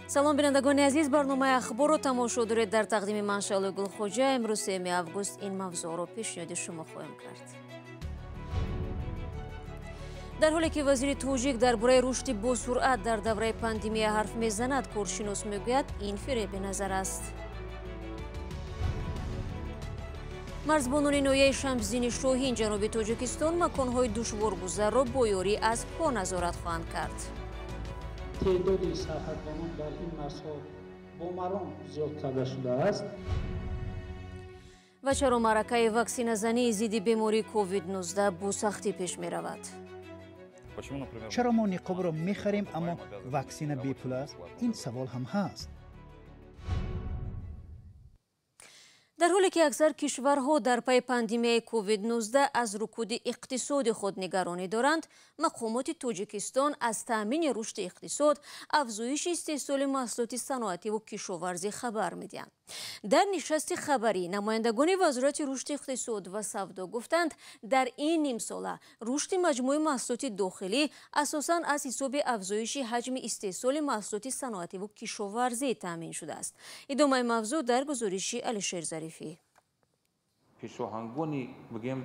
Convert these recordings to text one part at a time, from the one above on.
Салом бинандагони азиз, барномаи ахборро тамошо доред. Дар тақдими ман Шаълои Гулхоҷа. Имрӯз 3 август ин мавзӯъро пешниҳоди шумо хоҳем кард. Дар ҳоле ки вазири тоҷик дар бораи рушди босуръат дар давраи пандемия ҳарф мезанад, коршинос мегӯяд, ин фиреби назар аст. Марзбонони ноҳияи Шамсиддини Шоҳин ҷануби Тоҷикистон маконҳои душворгузарро бо ёрии аспҳо назорат хоҳанд кард. Теъдоди сарҳадбонон дар ин марзҳо бо маром зиёд карда шудааст. Ва чаро маъракаи ваксиназании зидди бемории COVID-19 бо сахтӣ пеш меравад? Чаро мо ниқобро мехарем, аммо ваксина бепул аст? Ин савол ҳам ҳаст. Дар ҳоле ки аксар кишварҳо дар пайи пандемияи COVID-19 аз рукуди иқтисоди худ нигаронӣ доранд, мақомоти Тоҷикистон аз таъмини рушди иқтисод, афзоиши истеҳсоли маҳсулоти саноативу кишоварзӣ хабар медиҳанд. Дар нишасти хабарӣ намояндагони Вазорати рушди иқтисод ва савдо гуфтанд, дар ин нимсола рушди маҷмӯи маҳсулоти дохилӣ асосан аз ҳисоби афзоиши ҳаҷми истеҳсоли маҳсулоти саноативу кишоварзӣ таъмин шудааст. Идомаи мавзӯъ дар гузориши Алишер Зарифӣ. Пешоҳангони бигем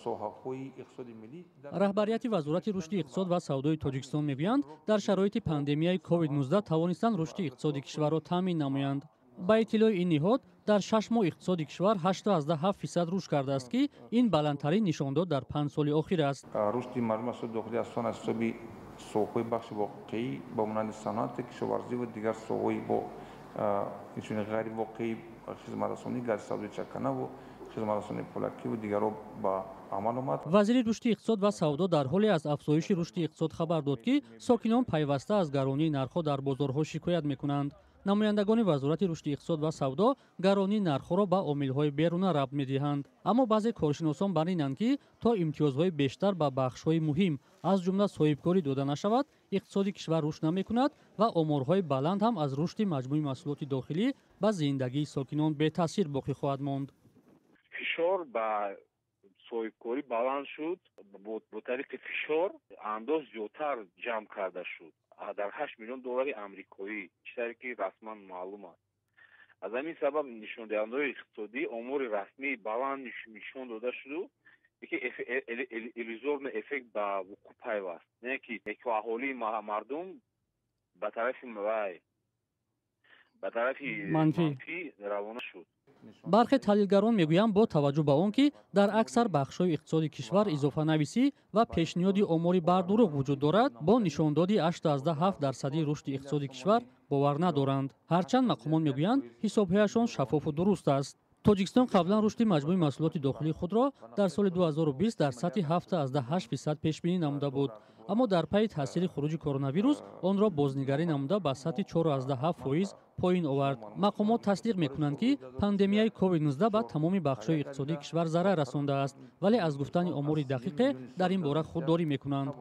соҳаҳои иқтисоди миллӣ. Раҳбарияти Вазорати рушди иқтисод ва савдои Тоҷикистон мегӯянд, дар шароити пандемияи COVID-19 тавонистанд рушди иқтисоди кишварро таъмин намоянд. Ба иттилои ин ниҳод, дар 6 моҳ иқтисоди кишвар 8,7% рушд кардааст, ки ин баландтарин нишондод дар 5 соли охир аст. Рушди маҷмӯи маҳсулоти дохилӣ асосан аз ҳисоби соҳаҳои бахши воқеӣ ба монанди саноат, кишоварзӣ ва дигар соҳаҳои бо инчунин ғайривоқеӣ, хизматрасонӣ, гази савдои чакана ва хизматрасонии пулакӣ ва дигарро ба амал омад. Вазири рушди иқтисод ва савдо дар ҳоле аз афзоиши рушди иқтисод хабар дод, ки сокинон пайваста аз гаронии нархҳо дар бозорҳо шикоят мекунанд. Намояндагони Вазорати рушди иқтисод ва савдо гаронии нархҳоро ба омилҳои беруна рабт медиҳанд. Аммо баъзе коршиносон бар инанд, ки то имтиёзҳои бештар ба бахшҳои муҳим, аз ҷумла соҳибкорӣ дода нашавад, иқтисоди кишвар рушд намекунад ва оморҳои баланд ҳам аз рушди маҷмӯи маҳсулоти дохилӣ ба зиндагии сокинон бетаъсир боқӣ хоҳад монд. Фишор ба соҳибкорӣ баланд шуд, бо тариқи фишор андоз зиёдтар ҷамъ карда шуд. Дар 8 миллион доллари амрикоӣ, чӣ тариқе ки расман маълум аст. Аз ҳамин сабаб нишондиҳандаҳои иқтисодӣ омори расмии баланд нишон дода шуду, ки иллюзорный эффект ба вуқӯъ пайваст. Не ки аҳолии мардум ба тарафи вай, ба тарафи манфӣ равона шуд. Бархе таҳлилгарон мегӯянд, бо таваҷҷӯҳ ба он ки дар аксар бахшҳои иқтисоди кишвар изофанависӣ ва пешниҳоди омори бардурӯғ вуҷуд дорад, бо нишондоди 8,7% рушди иқтисоди кишвар бовар надоранд. Ҳарчанд мақомон мегӯянд, ҳисобҳояшон шаффофу дуруст аст. Тоҷикистон қаблан рушди маҷмӯи маҳсулоти дохилии худро дар соли 2020 дар сатҳи 7,8% пешбинӣ намуда буд, аммо дар пайи таъсири хуруҷи коронавирус онро бознигарӣ намуда ба сатҳи 4,7% поин овард. Мақомот тасдиқ мекунанд, ки пандемияи COVID-19 ба тамоми бахшҳои иқтисодии кишвар зарар расондааст, вале аз гуфтани омори дақиқе дар ин бора худдорӣ мекунанд.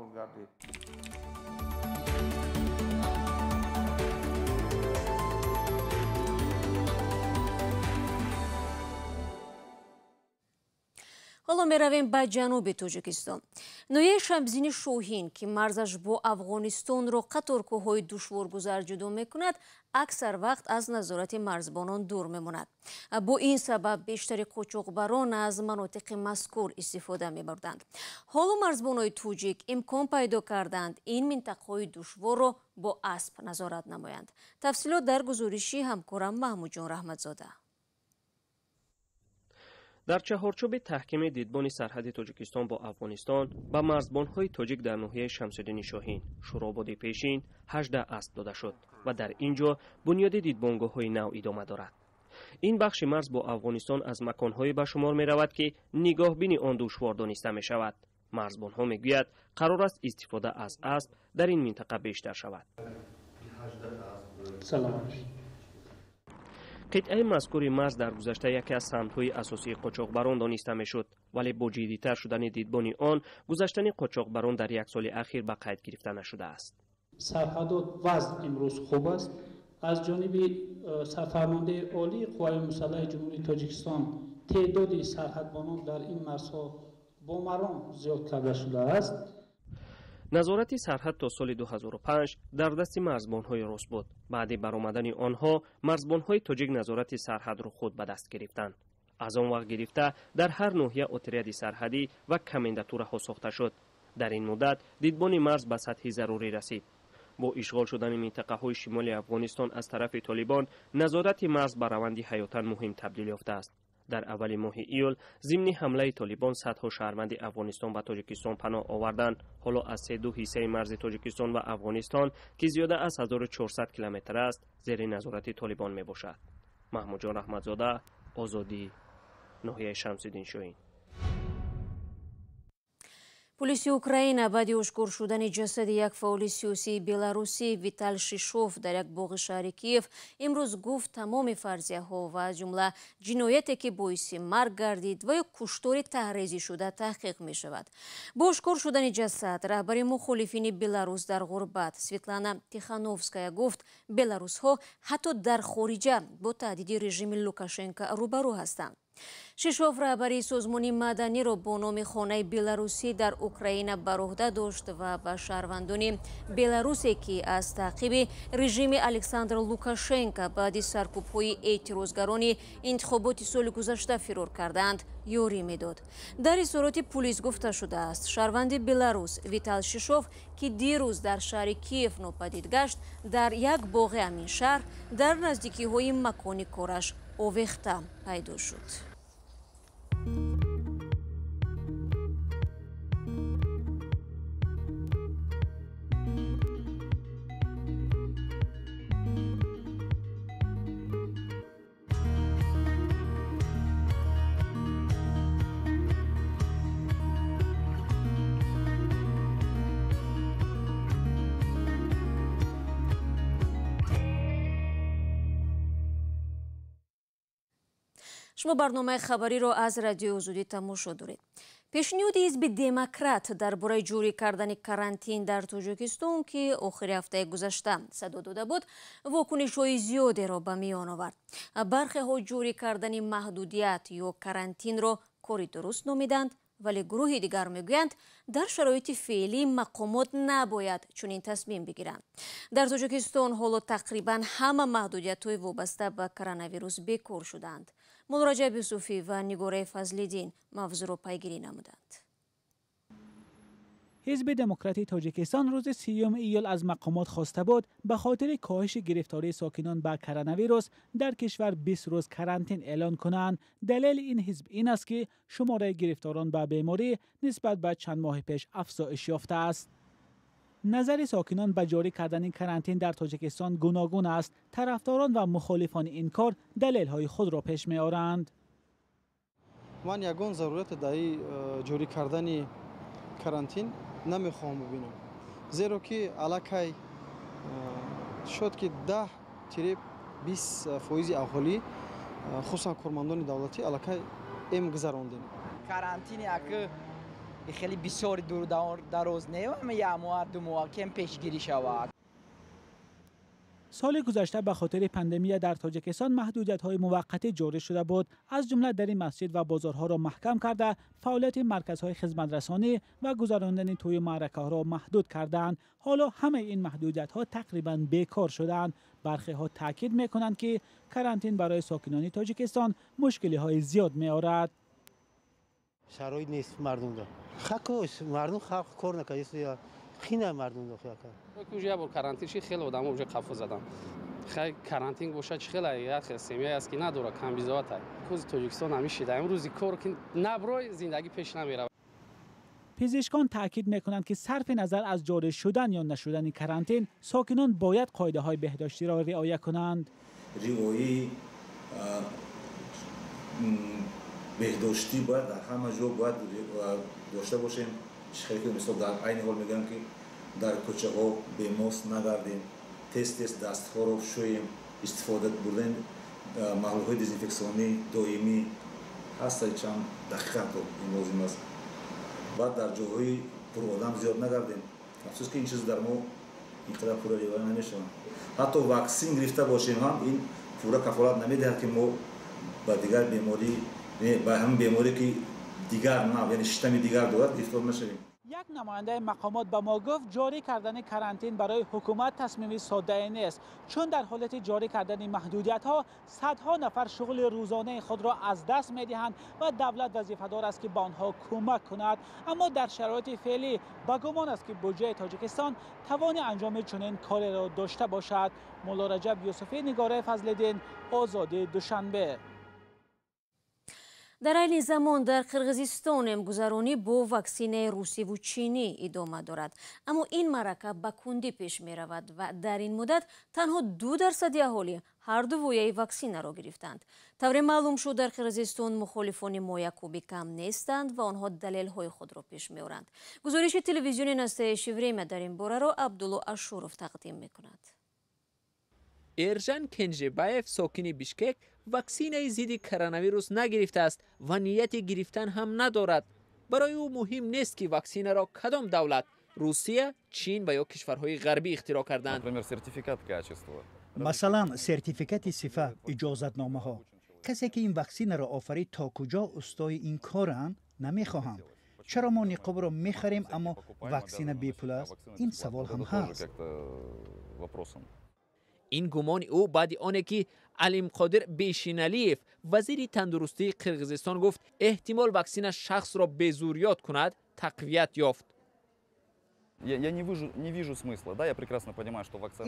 Ҳоло меравем ба ҷануби Тоҷикистон. Ноҳияи Шамсиддини Шоҳин, ки марзаш бо Афғонистонро қаторкӯҳҳои душворгузар ҷудо мекунад, аксар вақт аз назорати марзбонон дур мемонад. Бо ин сабаб бештари қочоқбарон аз манотиқи мазкур истифода мебурданд. Ҳоло марзбонои тоҷик имкон пайдо карданд ин минтақаҳои душворро бо асп назорат намоянд. Тафсилот дар гузориши ҳамкорам Маҳмудҷон Раҳматзода. Дар чаҳорчӯби таҳкими дидбони сарҳади Тоҷикистон бо Афғонистон ба марзбонҳои тоҷик дар ноҳияи Шамсиддини Шоҳин, Шӯрободи пешин, 18 асп дода шуд ва дар ин ҷо бунёди дидбонгоҳҳои нав идома дорад. Ин бахши марз бо Афғонистон аз маконҳое ба шумор меравад, ки нигоҳбини он душвор дониста мешавад. Марзбонҳо мегӯяд, қарор аст истифода аз асп дар ин минтақа бештар шавад. Қитъаи мазкури марз дар гузашта яке аз самтҳои асосии қочоқбарон дониста мешуд, вале бо ҷиддитар шудани дидбони он гузаштани қочоқбарон дар як соли ахир ба қайд гирифта нашудааст. Сарҳадот вазъ имрӯз хуб аст. Аз ҷониби сарфармондаи олии қувваи мусаллаҳи Ҷумҳурии Тоҷикистон теъдоди сарҳадбонон дар ин марзҳо бо маром зиёд карда шудааст. Назорати сарҳад то соли 2005 дар дасти марзбонҳои рус буд. Баъди баромадани онҳо марзбонҳои тоҷик назорати сарҳадро худ ба даст гирифтанд. Аз он вақт гирифта дар ҳар ноҳия отряди сарҳадӣ ва комендатураҳо сохта шуд. Дар ин муддат дидбони марз ба сатҳи зарурӣ расид. Бо ишғол шудани минтақаҳои шимоли Афғонистон аз тарафи Толибон назорати марз ба раванди ҳаётан муҳим табдил ёфтааст. Дар аввали моҳи июл зимни ҳамлаи Толибон садҳо шаҳрванди Афғонистон ба Тоҷикистон паноҳ оварданд. Ҳоло аз 3-2 ҳиссаи марзи Тоҷикистон ва Афғонистон, ки зиёда аз 1400 километр аст, зери назорати Толибон мебошад. Маҳмудҷон Раҳматзода, Озодӣ, ноҳияи Шамсиддин Шоҳин. Полиси Украина баъди ошкор шудани ҷасади як фаъоли сиёсии беларусӣ Витал Шишов дар як боғи шаҳри Киев имрӯз гуфт тамоми фарзияҳо ва аз ҷумла ҷинояте ки боиси марг гардид ва ё куштори таҳрезишуда таҳқиқ мешавад. Бо ошкор шудани ҷасад раҳбари мухолифини Беларус дар ғурбат Светлана Тихановская гуфт беларусҳо ҳатто дар хориҷа бо таҳдиди режими Лукашенко рӯбарӯ ҳастанд. Шишов раҳбари созмони маданиро бо номи хонаи беларусӣ дар Украина бар уҳда дошт ва ба шаҳрвандони беларусе ки аз таъқиби режими Александр Лукашенко баъди саркӯбҳои эътирозгарони интихоботи соли гузашта фирор кардаанд ёрӣ медод. Дар изҳороти пулис гуфта шудааст шаҳрванди беларус Витал Шишов ки дирӯз дар шаҳри Киев нопадид гашт дар як боғи ҳамин шаҳр дар наздикиҳои макони кораш овехта пайдо шуд. Шумо барномаи хабариро аз радиои Озодӣ тамошо доред. Пешниҳоди ҳизби Демократ дар бораи ҷорӣ кардани карантин дар Тоҷикистон, ки охири ҳафтаи гузашта садо дода буд, вокунишҳои зиёдеро ба миён овард. Бархеҳо ҷорӣ кардани маҳдудият ё карантинро кори дуруст номиданд, вале гурӯҳи дигар мегӯянд дар шароити феълӣ мақомот набояд чунин тасмим бигиранд. Дар Тоҷикистон ҳоло тақрибан ҳама маҳдудиятҳои вобаста ба коронавирус бекор шуданд. Муллораҷаб Юсуфӣ ва Нигораи Фазлиддин мавзӯъро пайгирӣ намуданд. ҳизби демократии Тоҷикистон рӯзи 30 июл аз мақомот хоста буд ба хотири коҳиши гирифтории сокинон ба коронавирус дар кишвар 20 рӯз карантин эълон кунанд. Далели ин ҳизб ин аст ки шумораи гирифторон ба беморӣ нисбат ба чанд моҳи пеш афзоиш ёфтааст. Назари сокинон ба ҷорӣ кардани карантин дар Тоҷикистон гуногун аст. Тарафдорон ва мухолифони ин кор далелҳои худро пеш меоранд. Ман ягон зарурат дар ҷорӣ кардани карантин намехоҳам бибинам, зеро ки аллакай шуд ки 10-20% аҳолӣ, хусусан кормандони давлатӣ, аллакай эм гузарондем. Карантин як хеле бисёр дур дароз не, як моҳ ду моҳ кем пешгирӣ шавад. Соли гузашта ба хотири пандемия дар Тоҷикистон маҳдудиятҳои муваққатӣ ҷорӣ шуда буд. Аз ҷумла дари масҷид ва бозорҳоро маҳкам карда, фаъолияти марказҳои хизматрасонӣ ва гузарондани тӯю маъракаҳоро маҳдуд карданд. Ҳоло ҳамаи ин маҳдудиятҳо тақрибан бекор шудаанд. Бархеҳо таъкид мекунанд, ки карантин барои сокинони Тоҷикистон мушкилиҳои зиёд меорад. Шароит нест мардумда. Мардум халқ кор накард. Хина мардум дохил. Як бор карантин шид, хеле одамо уже қафо заданд. Хай карантин бошад, чи хеле як семья аст ки надорад, камбизоат. Кӯзи Тоҷикистон ҳамин шида. Имрӯзи кор ки наброй, зиндагӣ пеш намеравад. Пизишкон таъкид мекунанд, ки сарфи назар аз ҷорӣ шудан ё нашудани карантин, сокинон бояд қоидаҳои беҳдоштиро риоя кунанд. Риояи беҳдоштӣ бояд дар ҳама ҷо бояд дошта бошем. Хеле ки мисол дар айни ҳол мегӯям ки дар кӯчаҳо бемос нагардем, тез-тез дастҳоро шӯем, истифода бурдани маҳлулҳои дезинфексионӣ доимӣ ҳаста чанд дақиқа ҳатто ин лозим аст. Баъд дар ҷойҳои пуродам зиёд нагардем. Афсӯс ки ин чиз дар мо ин қадар пурра риоя намешаванд. Ҳатто ваксин гирифта бошем ҳам ин пурра кафолат намедиҳад ки мо ба дигар беморӣ, ба ҳамин беморӣ ки дигар нав, яъне штамми дигар дорад, гирифтор нашавем. Як намояндаи мақомот ба мо гуфт, ҷорӣ кардани карантин барои ҳукумат тасмими соддае нест, чун дар ҳолати ҷорӣ кардани маҳдудиятҳо садҳо нафар шуғли рӯзонаи худро аз даст медиҳанд ва давлат вазифадор аст, ки ба онҳо кӯмак кунад. Аммо дар шароити феълӣ ба гумон аст, ки буҷаи Тоҷикистон тавони анҷоми чунин кореро дошта бошад. Мулло Раҷаб Юсуфӣ, Нигораи Фазлиддин, Озодӣ, Душанбе. Дар айни замон дар Қирғизистон эмгузаронӣ бо ваксинаи русиву чинӣ идома дорад. Аммо ин маърака ба кундӣ пеш меравад ва дар ин муддат танҳо 2% аҳолӣ ҳар ду вояи ваксинаро гирифтанд. Тавре маълум шуд, дар Қирғизистон мухолифони моякубӣ кам нестанд ва онҳо далелҳои худро пеш меоранд. Гузориши телевизиони Настоящее время дар ин бораро Абдулло Ашуров тақдим мекунад. Эржан Кенжебаев, сокини Бишкек, ваксинаи зидди коронавирус нагирифтааст ва нияти гирифтан ҳам надорад. Барои ӯ муҳим нест, ки ваксинаро кадом давлат, Русия, Чин ва ё кишварҳои ғарбӣ ихтироъ карданд. Масалан, сертификати сифат, иҷозатномаҳо. Касе ки ин ваксинаро офарид, то куҷо устои ин коранд, намехоҳам. Чаро мо ниқобро мехарем, аммо ваксина бепул аст? Ин савол ҳам ҳаст. Ин гумони ӯ баъди оне ки Алимқодир Бешиналиев, вазири тандурустии Қирғизистон, гуфт, эҳтимол ваксина шахсро безурёт кунад, тақвият ёфт.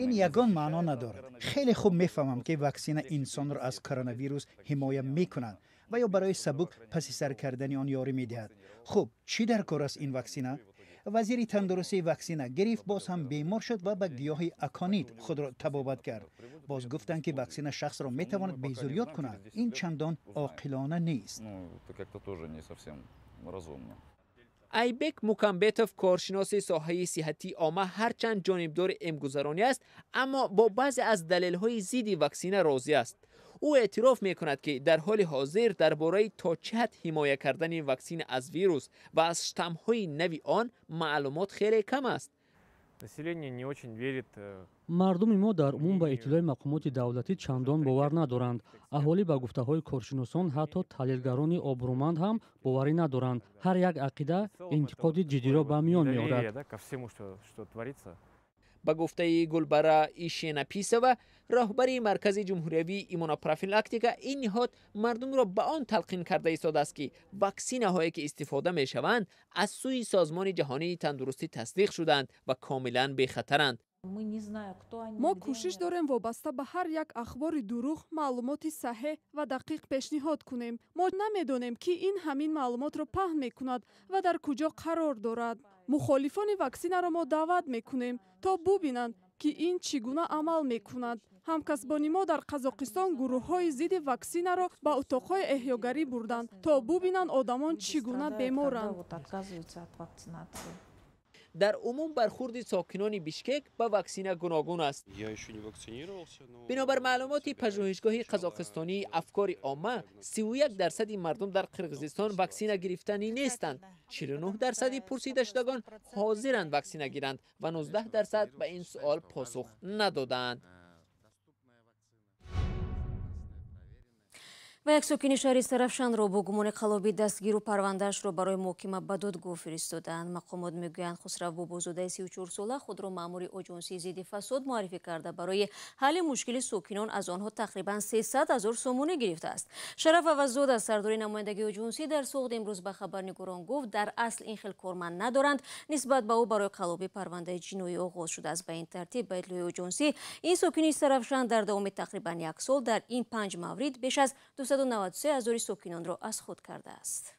Ин ягон маъно надорад. Хеле хуб мефаҳмам, ки ваксина инсонро аз коронавирус ҳимоя мекунад ва ё барои сабук паси сар кардани он ёрӣ медиҳад. Хуб, чӣ дар кор аст ин ваксина? Вазири тандурустӣ ваксина гирифт, боз ҳам бемор шуд ва ба гиёҳи аконит худро табобат кард. Боз гуфтанд, ки ваксина шахсро метавонад безурёт кунад. Ин чандон оқилона нест. Айбек Мукамбетов, коршиноси соҳаи сиҳатии омма, ҳарчанд ҷонибдори эмгузаронӣ аст, аммо бо баъзе аз далелҳои зидди ваксина розӣ аст. Ӯ эътироф мекунад, ки дар ҳоли ҳозир дар бораи то чӣ ҳад ҳимоя кардани ваксина аз вирус ва аз штаммҳои нави он маълумот хеле кам аст. Мардуми мо дар умум ба иттилои мақомоти давлатӣ чандон бовар надоранд. Аҳолӣ ба гуфтаҳои коршиносон, ҳатто таҳлилгарони обрӯманд ҳам боварӣ надоранд. Ҳар як ақида интиқоди ҷиддиро ба миён меорад. Ба гуфтаи Гулбара Ишенаписова, роҳбари Маркази ҷумҳуриявии иммунопрофилактика, ин ниҳод мардумро ба он талқин карда истодааст, ки ваксинаҳое ки истифода мешаванд, аз сӯи Созмони ҷаҳонии тандурустӣ тасдиқ шудаанд ва комилан бехатаранд. Мо кӯшиш дорем вобаста ба ҳар як ахбори дурӯғ маълумоти саҳеҳ ва дақиқ пешниҳод кунем. Мо намедонем, ки ин ҳамин маълумотро паҳн мекунад ва дар куҷо қарор дорад. Мухолифони ваксинаро мо даъват мекунем, то бубинанд, ки ин чӣ гуна амал мекунад. Ҳамкасбони мо дар Қазоқистон гурӯҳҳои зидди ваксинаро ба утоқҳои эҳёгарӣ бурданд, то бубинанд одамон чӣ гуна беморанд. Дар умум бархурди сокинони Бишкек ба ваксина гуногун аст. Бинобар маълумоти пажӯҳишгоҳи қазоқистонии афкори омма, 31% мардум дар Қирғизистон ваксина гирифтанӣ нестанд, 49% пурсидашудагон ҳозиранд ваксина гиранд ва 19% ба ин суол посух надодаанд. Ва як сокини шаҳри Сарафшанро бо гумони қаллобӣ дастгиру парвандаашро барои муҳокима ба додгоҳ фиристодаанд. Мақомот мегӯянд, Хусрав Бобозодаи 34сола худро маъмури оҷонсии зидди фасод муаррифӣ карда, барои ҳалли мушкили сокинон аз онҳо тақрибан 300 ҳазор сомонӣ гирифтааст. Шараф Аваззода, сардори намояндагии оҷонсӣ дар Суғд, имрӯз ба хабарнигорон гуфт, дар асл ин хел корманд надоранд. Нисбат ба ӯ барои қаллобӣ парвандаи ҷиноӣ оғоз шудааст. Ба ин тартиб, ба иттилои оҷонсӣ, ин сокини Сарафшан дар давоми тақрибан як сол дар ин 5 маврид беш аз 293 ҳазори сокинонро аз худ кардааст.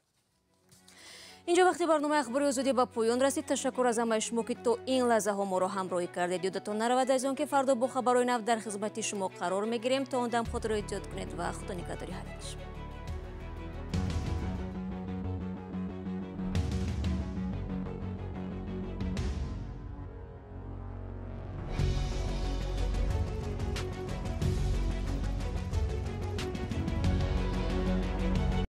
Инҷо вақти барномаи Ахбори Озодӣ ба поён расид. Ташаккур аз ҳамаи шумо, ки то ин лаҳзаҳо моро ҳамроҳӣ кардед. Ёдатон наравад, азизон, ки фардо бо хабарҳои нав дар хизмати шумо қарор мегирем. То он дам худро эҳтиёт кунед ва худо нигаҳдори ҳар яки шумо.